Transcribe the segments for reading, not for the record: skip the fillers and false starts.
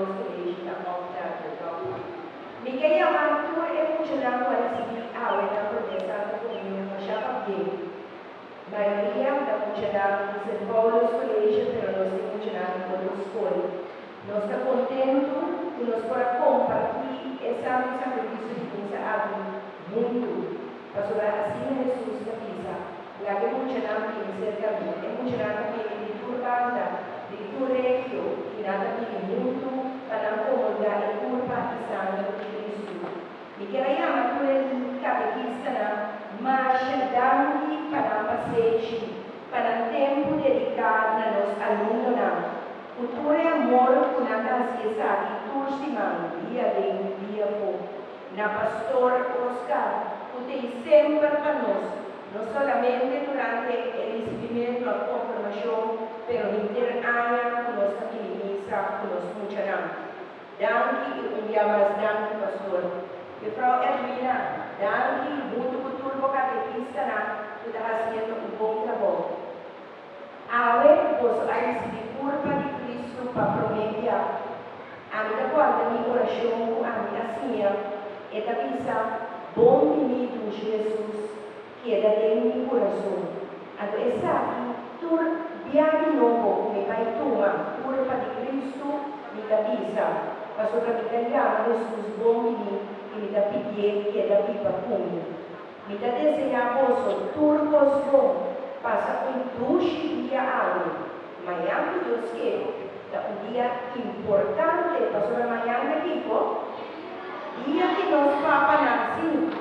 Paulus College ta off na de top. Mi ke yama tur e muchanan ku a risibí awe nan Promé Santa Komunion masha pabien. Mayoria ta muchanan di Sint Paulus College pero nos tin muchanan di otro skol. Nos ta kontentu ku nos por a kompartí e Santu Sakrifisio di Misa aki huntu, pasobra asina Hesus ta bisa, Laga e muchanan bini serka mi. E muchanan ta bini di tur banda, di tur regio, i nan ta bini huntu pa nan komulgá e kurpa i sanger di Kristu. Mi kier a yama tur e katekistanan masha danki pa nan pasenshi, pa nan tempu dediká na nos alumnonan. Ku tur e amor ku nan ta hasi esaki tur siman, dia den, dia afó. Na Pastor Oscar, ku t'ei semper pa nos, no solamente durante e risibimentu òf konfirmashon, pero henter aña ku nos ta bini misa ku nos muchanan. Danki i un bia mas danki Pastor. Juffrouw Edwina, danki huntu ku tur bo katekistanan ku ta hasiendo un bon trabou. Awe boso a risibí kurpa di Kristu pa promé bia. Ami ta kòrda mi orashon ku ami a siña. E ta bisa, Bon biní dushi Hesus, keda den mi kurason. Anto esaki tur bia di nobo ku mi bai tuma kurpa di Kristu, mi ta bisa, pasobra mi ta yama Hesus bon biní i mi ta pidié keda biba ku mi. Mi ta deseá boso tur kos bon, pasa un dushi dia awe. Mañan ku Dios ke, ta un dia importante pasobra mañan ta kiko? Dia di nos papanan, sí,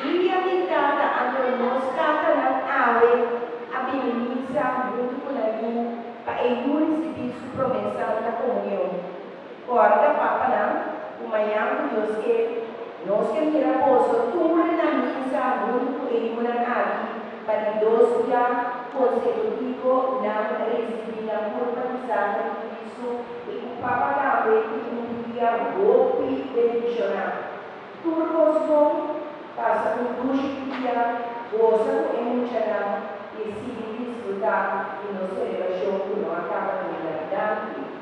dia di tata, anto nos tatanan awe a bini misa huntu ku nan yu pa e yu risibí su promé Santa Komunion. Kòrda, papanan, ku mañan ku Dios ke, nos ke mira boso tur na misa huntu ku e yunan aki pa di dos dia konsekutivo nan risibí nan kurpa di sanger di Kristu i ku papa tambe tin un dia hopi bendishoná. Tur kos bon, pasa un dushi dia, gosa ku e muchanan i sigui disfrutá di nos selebrashon ku no a kaba ainda. Danki.